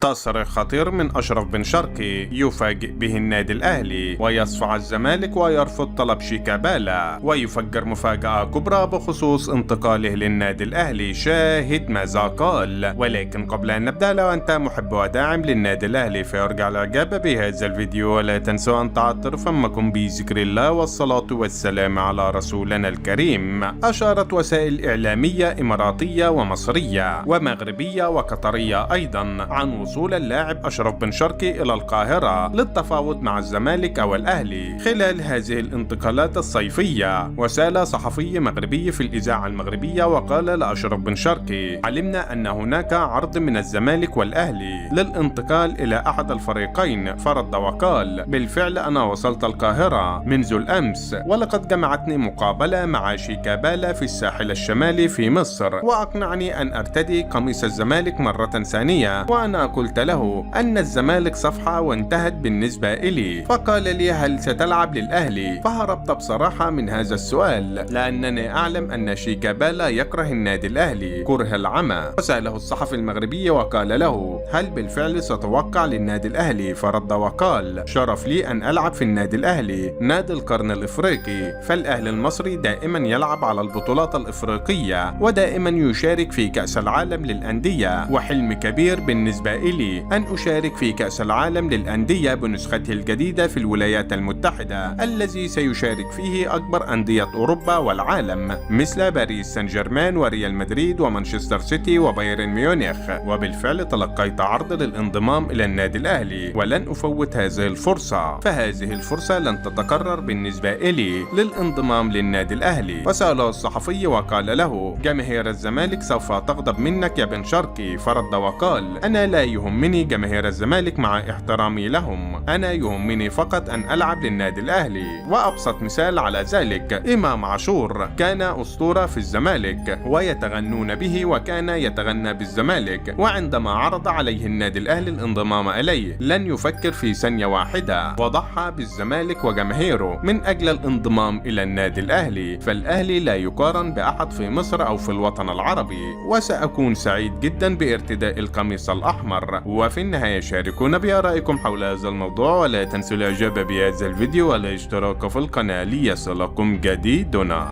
تصريح خطير من أشرف بن شرقي يفاجئ به النادي الأهلي ويصفع الزمالك ويرفض طلب شيكابالا ويفجر مفاجأة كبرى بخصوص انتقاله للنادي الأهلي. شاهد ماذا قال. ولكن قبل أن نبدأ، لو أنت محب وداعم للنادي الأهلي فيرجى الإعجاب بهذا الفيديو، ولا تنسوا أن تعطروا فمكم بذكر الله والصلاة والسلام على رسولنا الكريم. أشارت وسائل إعلامية إماراتية ومصرية ومغربية وقطرية أيضا عن وصول اللاعب أشرف بن شرقي إلى القاهرة للتفاوض مع الزمالك أو الأهلي خلال هذه الانتقالات الصيفية. وسأل صحفي مغربي في الإذاعة المغربية وقال لأشرف بن شرقي: علمنا أن هناك عرض من الزمالك والأهلي للانتقال إلى أحد الفريقين. فرد وقال: بالفعل أنا وصلت القاهرة منذ الأمس، ولقد جمعتني مقابلة مع شيكابالا في الساحل الشمالي في مصر، وأقنعني أن أرتدي قميص الزمالك مرة ثانية، وأنا قلت له أن الزمالك صفحة وانتهت بالنسبة إلي. فقال لي: هل ستلعب للأهلي؟ فهربت بصراحة من هذا السؤال، لأنني أعلم أن شيكابالا يكره النادي الأهلي كره العمى. وسأله الصحفي المغربي وقال له: هل بالفعل ستوقع للنادي الأهلي؟ فرد وقال: شرف لي أن ألعب في النادي الأهلي، نادي القرن الإفريقي، فالأهلي المصري دائما يلعب على البطولات الإفريقية ودائما يشارك في كأس العالم للأندية، وحلم كبير بالنسبة إلي أن أشارك في كأس العالم للأندية بنسخته الجديدة في الولايات المتحدة، الذي سيشارك فيه أكبر أندية أوروبا والعالم مثل باريس سان جيرمان وريال مدريد ومانشستر سيتي وبايرن ميونخ. وبالفعل تلقيت عرض للانضمام إلى النادي الأهلي ولن أفوت هذه الفرصة، فهذه الفرصة لن تتكرر بالنسبة إلي للانضمام للنادي الأهلي. وسأله الصحفي وقال له: جماهير الزمالك سوف تغضب منك يا بن شرقي. فرد وقال: أنا لا يهمني جماهير الزمالك مع احترامي لهم، أنا يهمني فقط أن ألعب للنادي الأهلي. وأبسط مثال على ذلك إمام عاشور، كان أسطورة في الزمالك ويتغنون به وكان يتغنى بالزمالك، وعندما عرض عليه النادي الأهلي الانضمام إليه لن يفكر في ثانية واحدة، وضحى بالزمالك وجماهيره من أجل الانضمام إلى النادي الأهلي. فالأهلي لا يقارن بأحد في مصر أو في الوطن العربي، وسأكون سعيد جدا بارتداء القميص الأحمر. وفي النهاية شاركونا بآرائكم حول هذا الموضوع، ولا تنسوا الإعجاب بهذا الفيديو والاشتراك في القناة ليصلكم جديدنا.